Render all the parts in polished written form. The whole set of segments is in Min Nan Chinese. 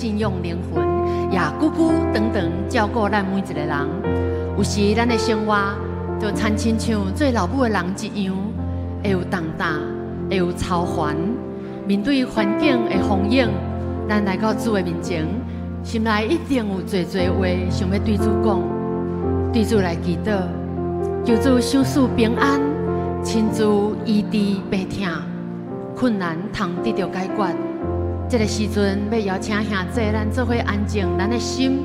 信仰靈魂，也久久長長照顧咱每一個人。有時咱的生活就親親像做老母的人一樣，會有重擔，會有操煩。面對環境的風湧，咱來到主的面前，心內一定有濟濟話想欲對主講，對主來祈禱，求主賞賜平安，親自醫治病痛，困難通得著解決。這个時陣欲邀請兄弟，咱做伙安靜咱的心，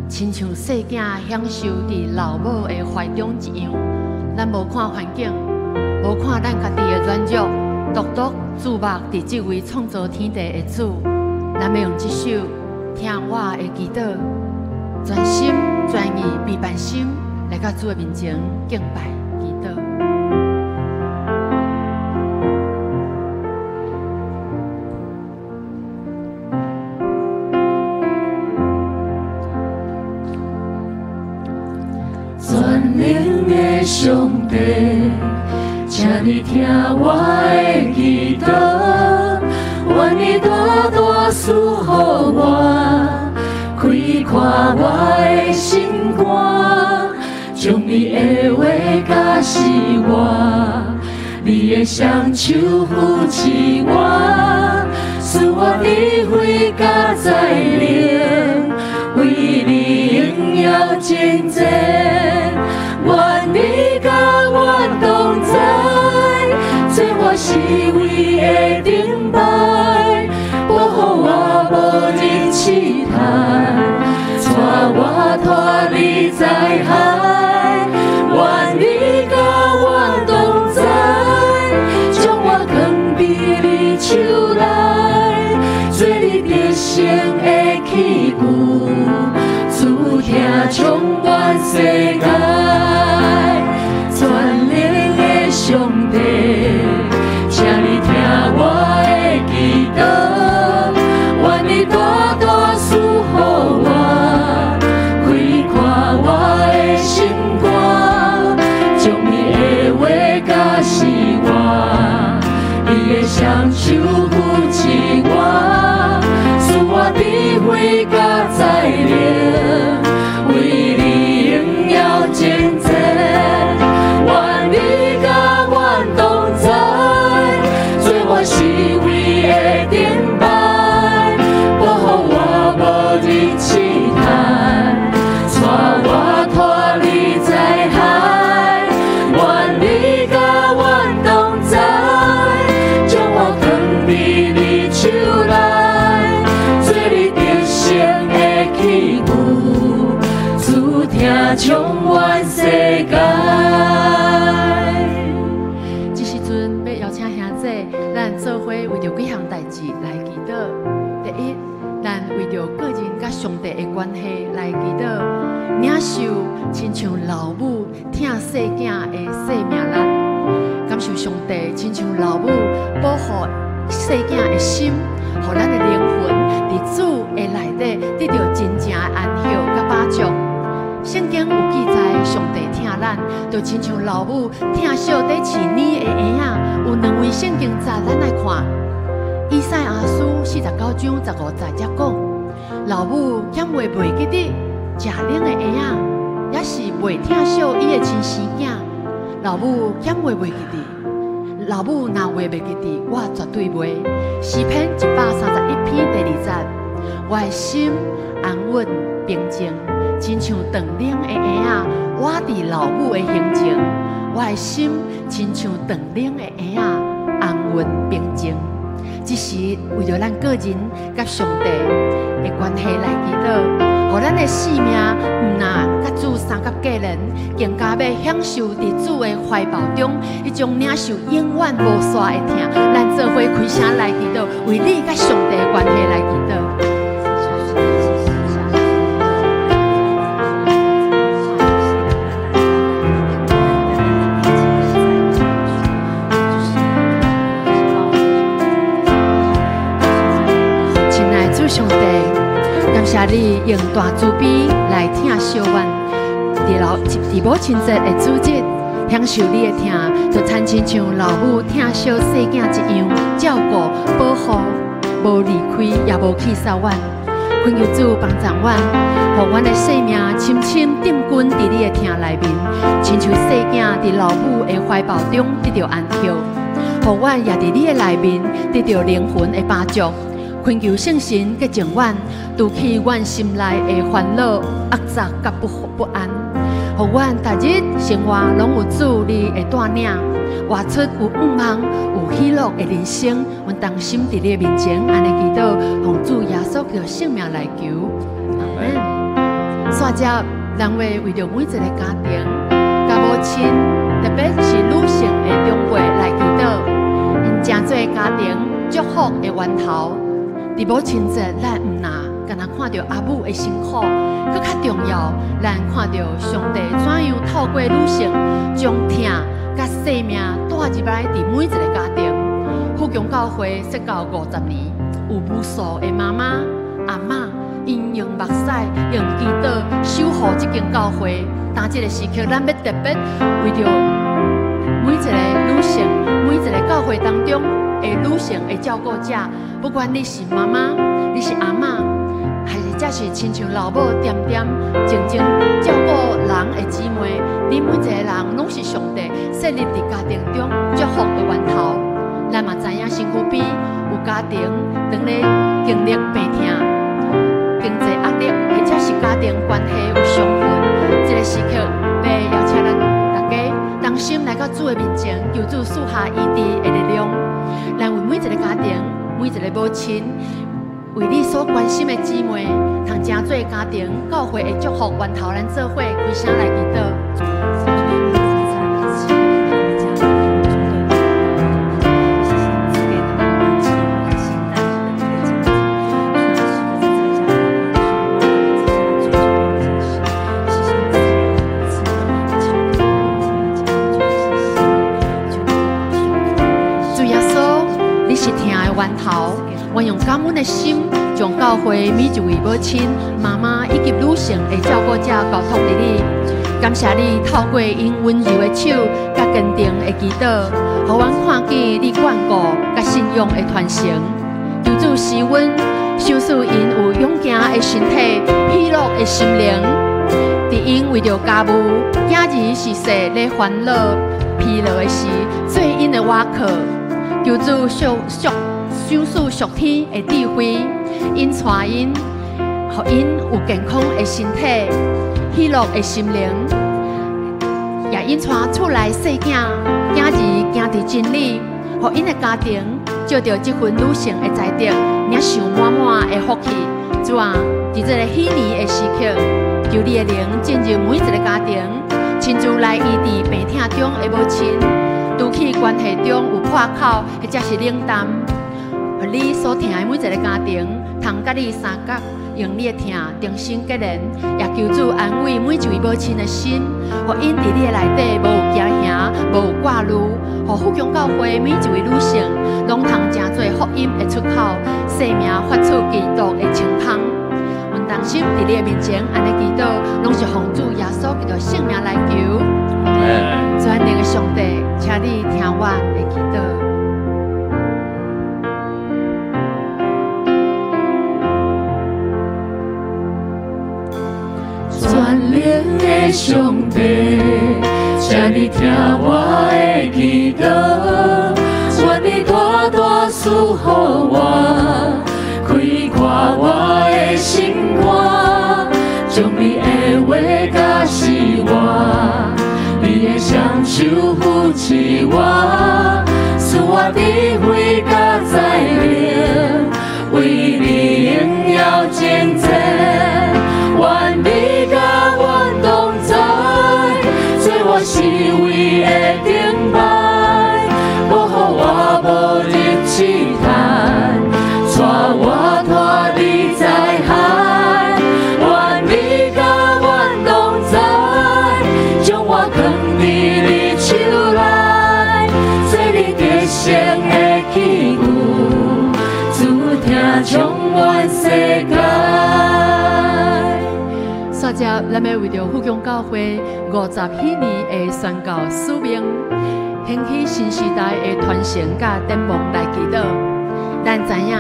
親像細囝享受佇老母的懷中一樣。咱無看環境，無看咱家己的軟弱，獨獨注目佇這位創造天地的主。咱欲用這首聽我的祈禱，全心全意避辦心來到主的面前敬拜祈禱。全能的上帝，請你聽我的祈禱，願你大大賜予我，開闊我的心肝，將你的話教示我，你的雙手扶持我，賜我智慧佮才能，為你榮耀征戰。願你佮我同在，做我四圍的燈牌，保護我無入試探，帶我脫離災害。願你佮我同在，將我囥佇你手內，做你得勝的器具，主疼充滿世界。全能的上帝，請你聽我的祈禱，願你大大賜予我，開闊我的心肝，將你的話教示我，你的雙手扶持我，賜我智慧佮才能，為你榮耀征戰。願你佮我同在，做我四圍的燈牌，保護我無入試探，帶我脫離災害。願你佮我同在，將我囥佇你手內，做你得勝的器具，主疼充滿世界。這時陣欲邀請兄弟，咱做伙為著幾項代誌來祈禱。第一，咱為著個人佮上帝的關係來祈禱，領受親像老母疼細囝的生命力，感受上帝親像老母保護細囝的心，予咱的靈魂佇主的內底得著真正的安息佮飽足。聖經有記載，上帝疼咱，就親像老母疼惜佇飼奶的嬰仔。有兩位聖經節，咱來看。以賽亞書49章15節才講，老母敢會袂記得食奶的嬰仔，抑是袂疼惜伊的親生囝？老母敢會袂記得？老母若會袂記得，我絕對袂。詩篇131篇第2節，我的心安穩平靜，親像斷奶的嬰仔，倚佇老母的胸前。我的心親像斷奶的嬰仔，安穩平靜。這是為著咱個人佮上帝的關係來祈禱，予咱的性命毋若佮主相佮隔連，更加欲享受佇主的懷抱中，彼種領受永遠無煞的疼。咱做伙開聲來祈禱，為你佮上帝的關係來祈禱。親愛主上帝，感謝你用大慈悲來疼惜阮，佇母親節的主日，享受你的疼，就親親像老母疼惜細囝一樣，照顧保護，無離開也無棄殺阮。懇求主幫助阮，予阮的生命深深浸浸佇你的疼內面，親像細囝佇老母的懷抱中得著安息。予阮也佇你的內面得著靈魂的飽足。懇求聖神潔淨阮，除去阮心內的煩惱、壓榨佮不安。予阮逐日生活攏有主你的帶領，活出有盼望、有喜樂的人生。阮同心佇你的面前，按呢祈禱，奉主耶穌基督聖名來求。阿們。煞接，咱會為著每一個家庭、佮母親，特別是女性的長輩來祈禱，𪜶成做家庭祝福的源頭。佇母親節，咱毋若干焦看著阿母的辛苦，閣較重要，咱看著上帝怎樣透過女性將疼佮生命帶入來佇每一個家庭。富強教會設教50年，有無數的媽媽、阿嬤，𪜶用目屎、用祈禱守護這間教會。當這個時刻，咱欲特別為著每一個女性、每一個教會當中的女性的照顧者，不管你是媽媽、你是阿嬤，還是這是親像老母恬恬靜靜照顧人的姊妹，你每一個人攏是上帝設立佇家庭中祝福的源頭。咱嘛知影身軀邊有家庭當咧經歷病痛、經濟壓力，或者是家庭關係有傷痕，這個時刻欲邀請咱大家同心來到主的面前，求主賜下醫治的力量。咱為每一個家庭、每一個母親，為你所關心的姊妹，通成做家庭教會的祝福源頭，咱做伙開聲來祈禱。主耶穌，你是疼的源頭，我用感恩的心，將教會每一位母親、媽媽以及女性的照顧者交託予你。感謝你透過𪜶溫柔的手，佮堅定的祈禱，予阮看見你眷顧佮信仰的傳承。求主賜阮，賞賜𪜶有勇健的身體、喜樂的心靈。佇𪜶為著家務、囝兒時勢咧煩惱、疲勞的時，做𪜶的倚靠。求主賞賞賜屬天的智慧，𪜶帶𪜶，予𪜶有健康的身體、喜樂的心靈，也𪜶帶厝內細囝、囝兒行佇真理，予𪜶的家庭藉著這份女性的才德，領受滿滿的福氣。主啊，佇這個喜年的時刻，求你的靈進入每一個家庭，親自來醫治病痛中的母親，除去關係中有破口或者是冷淡，予你所疼的每一個家庭，通佮你相佮，用你的疼重新結連，也求主安慰每一位母親的心，予𪜶佇你的內底無有驚嚇，無有掛慮，予富強教會每一位女性，攏通成做福音的出口，生命發出基督的清芳。阮同心佇你的面前，按呢祈禱，攏是奉主耶穌基督聖名來求。全能的上帝，請你聽阮的祈禱。全能的上帝，請你聽我的祈禱，願你大大賜予我，開闊我的心肝，將你的話教示我，你的雙手扶持我，賜我智慧佮才能，為你榮耀征戰。願你佮阮同在，做我四圍的燈牌，保護我無入試探，帶我脫離災害。願你佮阮同在，將我囥佇你手內，做你得勝的器具，主疼充滿世界。煞接，咱欲為著富強教會50禧年的宣教使命，興起新時代的傳承佮展望來祈禱。咱知影，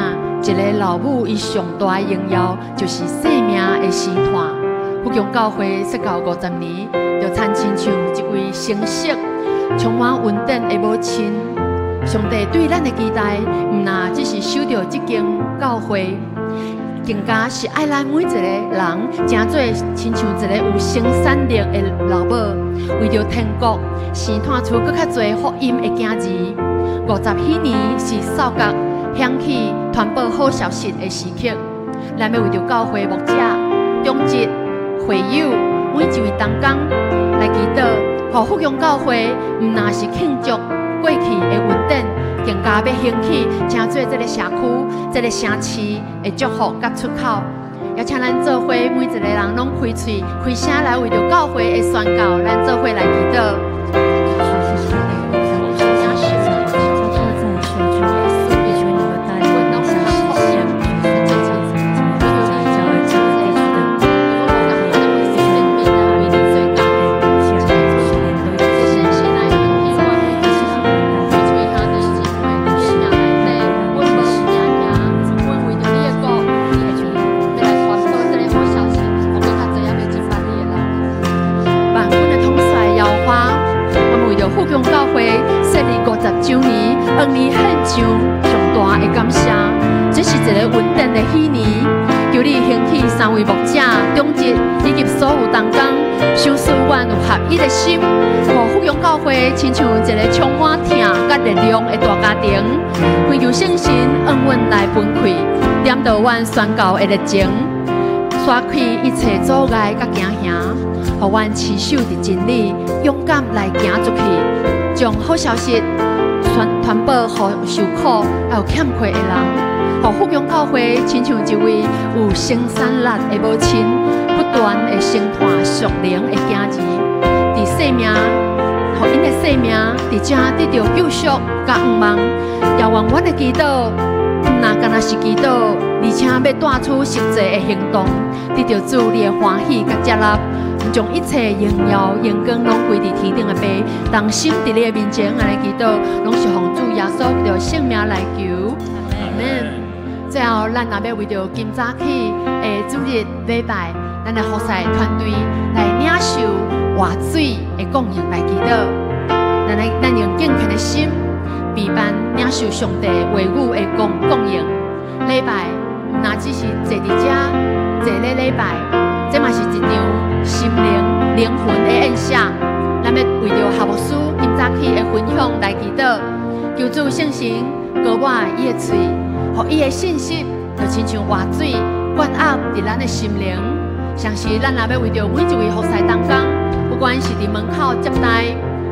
一个老母伊上大的榮耀就是生命的生湠。福強教會設教50年，就親親像一位成熟、充滿恩典的母親。上帝對咱的期待，毋若只是守著這間教會，更加是愛咱每一個人，成做親像一個有生產力的老母，為著天國生湠出閣較濟福音的囝兒。50禧年是掃角響起傳報好消息的時刻，咱欲為著教會牧者、長執、會友每一位同工來祈禱，予福強教會毋若是慶祝過去的恩典，更加欲興起，成做這个社區、這个城市的祝福佮出口。邀請咱做伙每一个人攏開喙開聲來為著教會的宣告，咱做伙來祈禱。福強教會設立50週年，向你獻上上大的感謝。這是一个恩典的喜年，求你興起三位牧者、長執以及所有同工，賞賜阮有合一的心，予福強教會親像一个充滿疼佮力量的大家庭。懇求聖神恩阮來分開，點著阮宣教的熱情，刷開一切阻礙佮驚嚇，予阮持守佇真理，勇敢來行出去，將好消息傳傳播予受苦還有欠缺的人，予福強教會親像一位有生產力的母親，不斷的生湠屬靈的囝兒，佇生命，予𪜶的生命佇遮得著救贖佮向望。也願阮的祈禱，毋若干焦是祈禱，而且欲帶出實際的行動，得著主你的歡喜佮接納。將一切榮耀、榮光攏歸佇天頂的父，同心佇你的面前按呢祈禱，攏是奉主耶穌基督聖名來求。阿門。最後，咱若欲為著今早起的主日禮拜，咱的服侍團隊來領受活水的供應來祈禱。咱來，咱用敬虔的心，備辦領受上帝話語的供供應。禮拜毋若只是坐佇遮坐咧禮拜，這嘛是一場心靈靈魂的宴席。咱欲為著夏牧師今早起的分享來祈禱，求主聖神膏抹伊的喙，予伊的信息就親像活水灌壓佇咱的心靈。同時，咱也欲為著每一位服侍同工，不管是佇門口接待、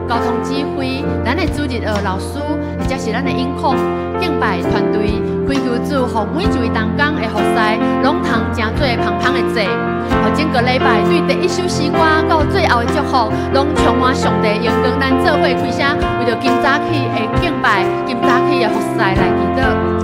交通指揮，咱的主日學老師，或者是咱的音控敬拜團隊，懇求主，予每一位同工的服侍，攏通成做芳香的祭。予整個禮拜對第一首詩歌到最後的祝福，攏充滿上帝榮光。咱做伙開聲，為著今早起的敬拜，今早起的服侍來祈禱。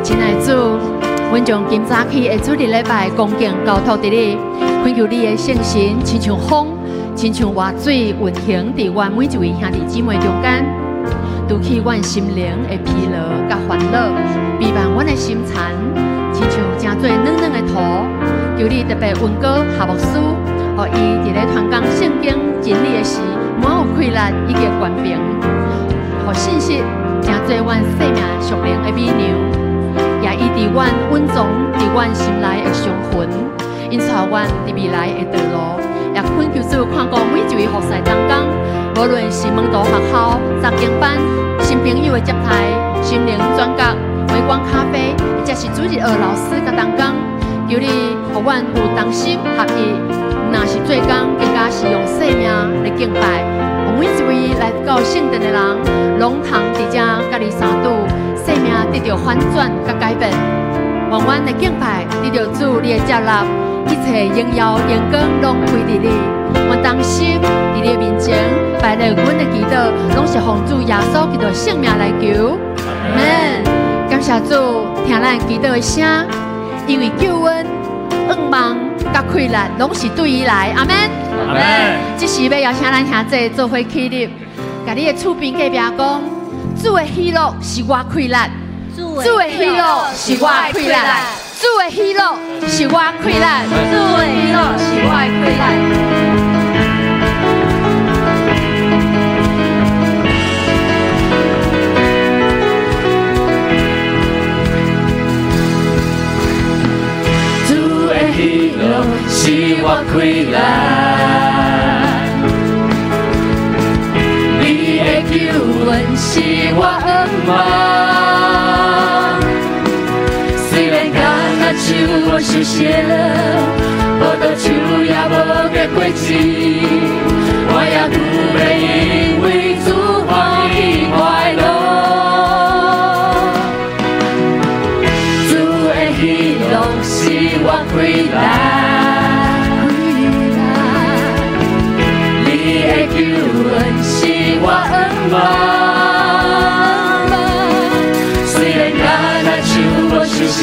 親愛的主，阮將今早起的主日禮拜恭敬交託佇你，懇求你的聖神，親像風，親像活水運行佇阮每一位兄弟姊妹中間，除去阮心靈的疲勞佮煩惱，避免阮的心殘，親像成做軟軟的土。求你特別恩膏夏牧師，予伊佇咧傳講聖經真理的時，滿有氣力以及權柄，予信息成做阮生命屬靈的美糧。也醫治阮隱藏佇阮心內的傷痕，引帶阮佇未來的道路。也懇求主看顧每一位服侍同工，無論是門徒學校、查經班、新朋友的接待、心靈轉角、微光咖啡，或者是主日學老師佮同工，求你予阮有同心合意，毋若是做工，更加是用生命來敬拜。予每一位來到聖殿的人，攏通佇遮佮你相拄。生命得著反轉佮改變，願阮的敬拜得著主你的接納，一切榮耀榮光攏歸佇你。阮同心佇你的面前。擺列阮的祈禱，攏是奉主耶穌基督聖名來求。阿們。感謝主，聽咱祈禱的聲，因為救恩、願望佮氣力，攏是對伊來。阿們。阿們。這時欲邀請咱兄弟做伙起立，共你的厝邊隔壁講，主的喜樂是我氣力，主的喜樂是我氣力，主的喜樂是我氣力，主的喜樂是我氣力。主的喜樂是我氣力，你的救恩是我願望。雖然橄欖樹無收成，葡萄樹也無結果子，我猶閣欲因為主歡喜快樂。主的喜樂是我氣力，你的救恩是我願望。雖然橄欖樹無收成，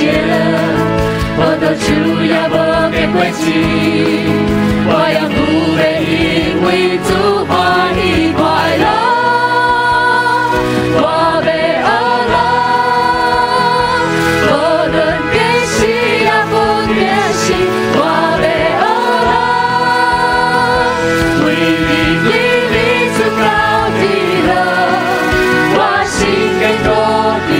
葡萄樹也無結果子，我猶閣欲因為主歡喜快樂。我欲學樂，無論得時抑不得時，我欲學樂，為你對你出到喜樂，我心堅固佇你，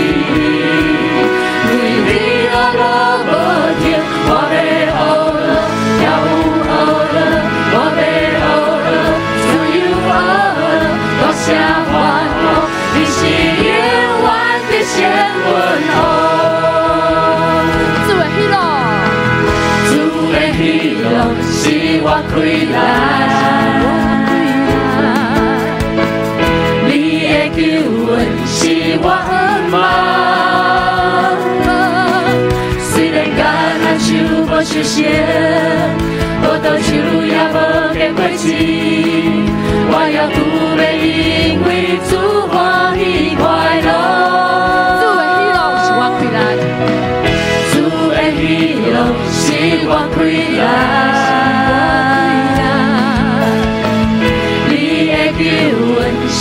為你樂樂無停，我欲學樂，跳舞學樂，我欲學樂，自由學樂，大聲歡呼，你是永遠的勝阮王。主的喜樂，主的喜樂是我氣力，你的救恩是我願望。雖然橄欖樹無收成，葡萄樹也無結果子，我猶閣欲因為主歡喜快樂。主的喜樂是我氣力，主的喜樂是我氣力，你的救恩是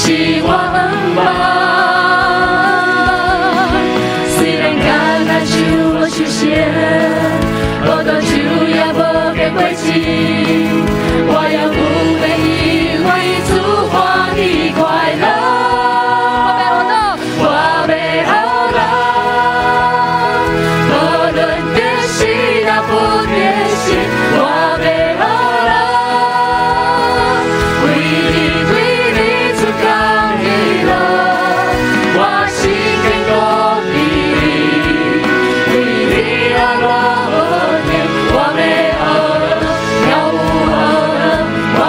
我願望。雖然橄欖樹無收成，葡萄樹也無結果子，我猶閣欲因為主歡喜快樂。我欲學樂，無論得時抑不得時，我欲學樂，為你對你出到喜樂，我心堅固佇你，為你樂樂無停，我欲學樂，跳舞學樂，我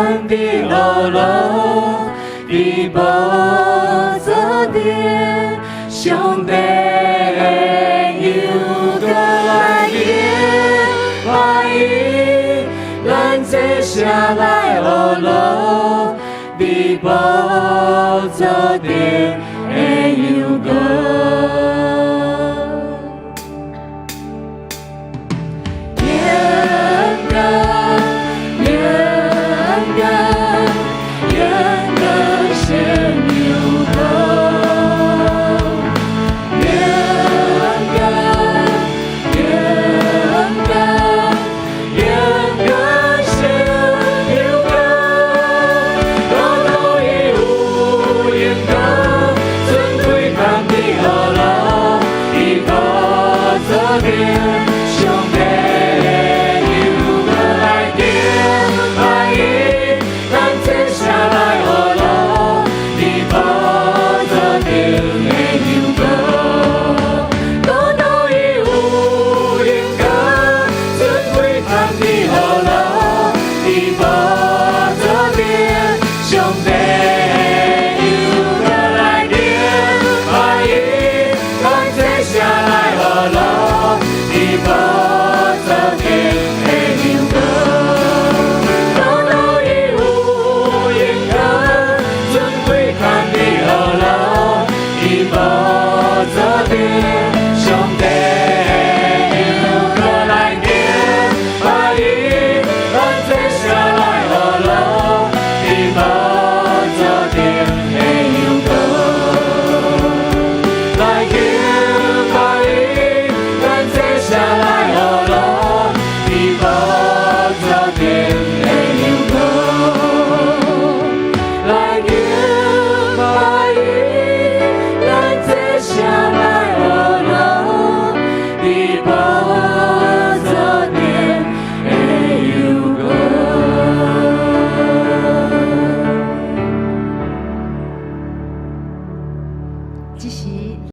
咱的樂樂，佇寶座頂，上帝。